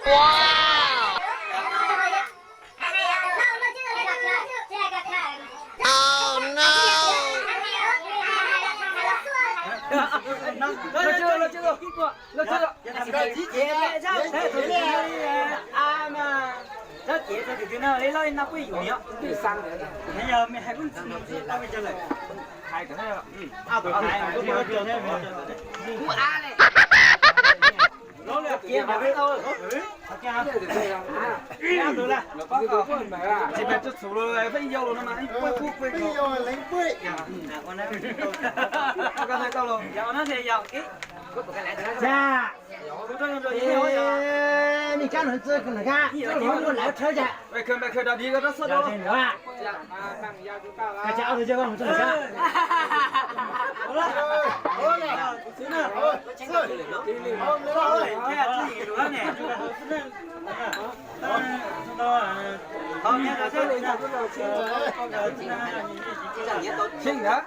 Ua nej kab nws txwj nws kab, txwj hluav muaj lawv thawb cas. Koj tsis ob tug cia koj mus txog nws kab. Tsheej ntawd,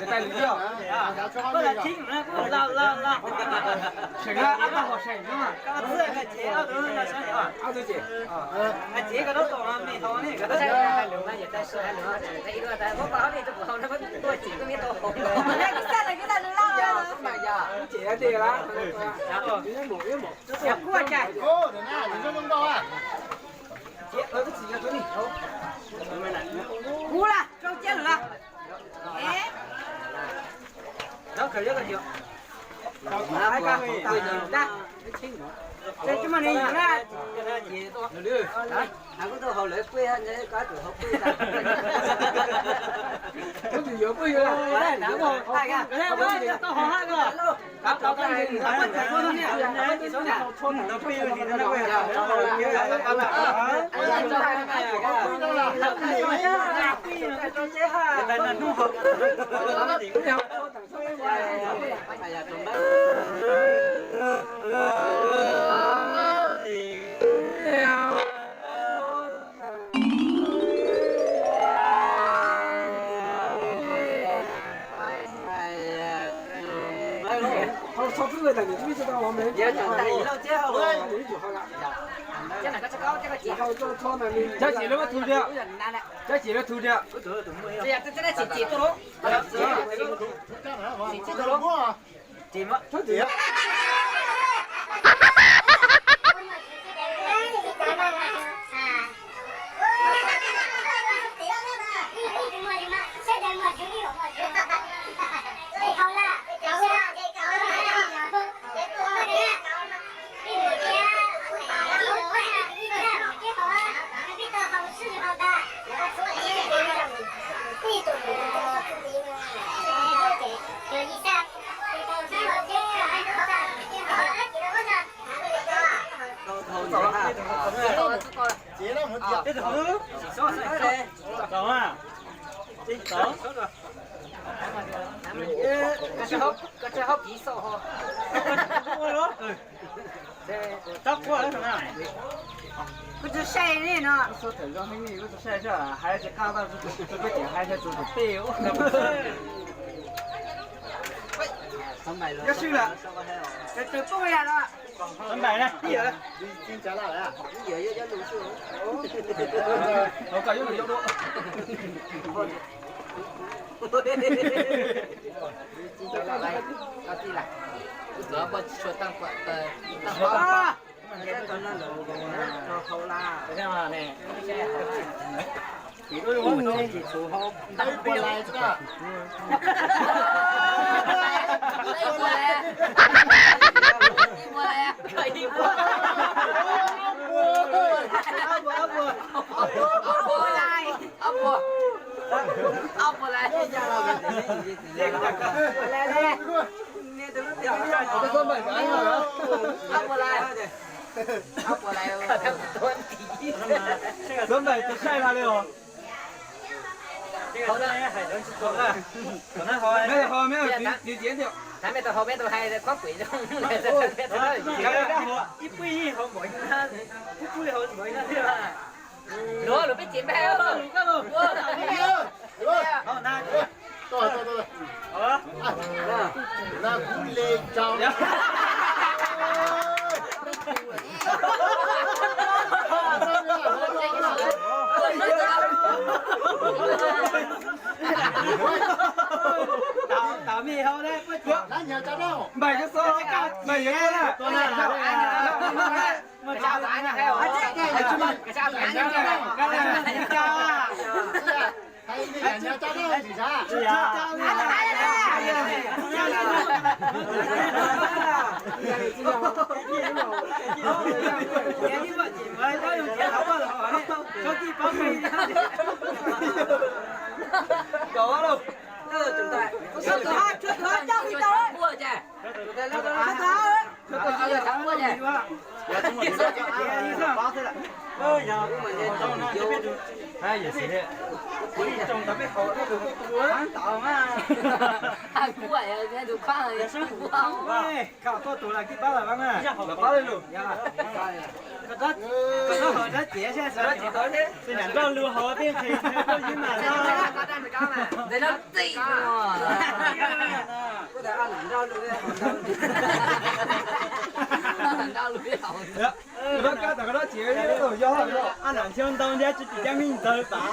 tais lwm yog. Seem na, ab tag hom seem no. Ob tug ces. Ces tias la. Kuv la, rau ciab lawm la. Cov ces lawv muab thu tiag. Cov ces lawv thu tiag. Kuv tsis saib li no. Kuv tsis saib, hais tsis qab tau, peb ces hais tsis tus tus peb. Koj swb lawm. Tus peb yam no. Hauv koj yuav lus yuav dua. Có số bảy của anh rồi hả? Số bảy tôi khai ra đây rồi. Mấy thằng Hồ, mấy thằng Trí, Trí Chiến thì. Thằng mấy thằng Hồ mấy thằng hay khóa quỷ trong. Ib pub ib hauv npaum, ib pub ib hauv npaum no thiab. Lúa lúa peb cev npaj. Lúa lúa. Lúa. Lúa. Lúa. Lúa. Lúa kuv le rau. Tao, tao mi hau le, kuv cia. Mày cái số, mày nhớ Koj tuaj tus lawm kib pab lawm mas. Lawv pab li lus. Koj txhob hais dab tsi, nram nroj lus hauv tib nqhis koj ib mas no. Ntawd no txim no. Koj txhob kab tau koj dab tsi, yog ab nam nchoo ntau ntiab tsis tim caj me ntawd tas.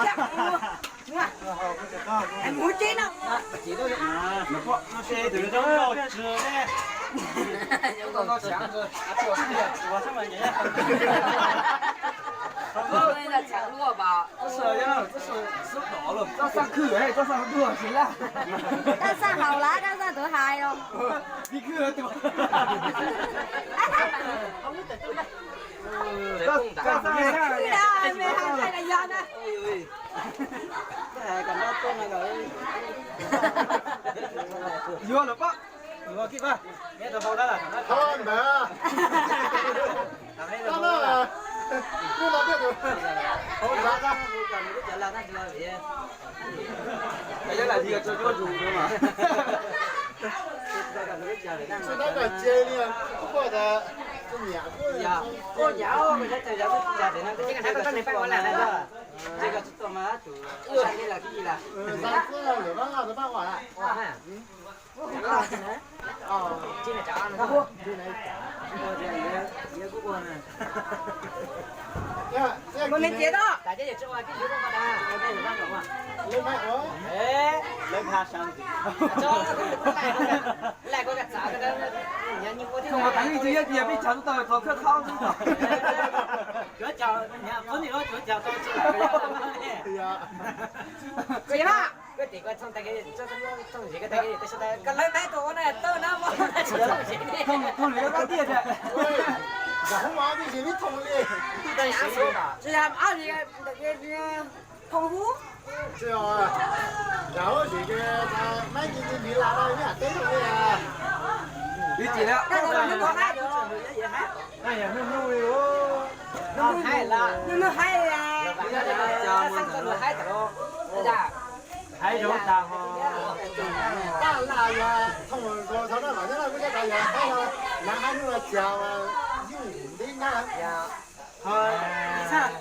Dab xaj haus lawm, dab xaj tuav hais os. Yuav lawm pab, yuav kib pab, neb tau hau dab. Hau ntawd. Koj no, koj no thiaj tus hau dab. Koj lam tias tso cuab zus mas. Tsis tau kom cia li, kuj pom tas koj nyiam, koj nyiam, ces koj tsis tau mas tus sab li lam kib lam. Thaum teev twg yog tias peb cov tau qhov khawb qhab xwb tau. Koj nim no tsuav cov tau tsis lawm. Koj tim koj thooj tag kis, thooj zis koj tag kis, koj lawv nab tus ua na tawj nab mog. Thooj li koj tiag tiag. Thooj li. Thooj hub. Ib tsis li. Nws haib, nws haib, haib zoo tag ho. Tab laj yog thooj nkaus thaum no los nyob no kuj coj tas yog haib no, nav haib hnub no txias yij ntiv nab. Ho ib txhaj,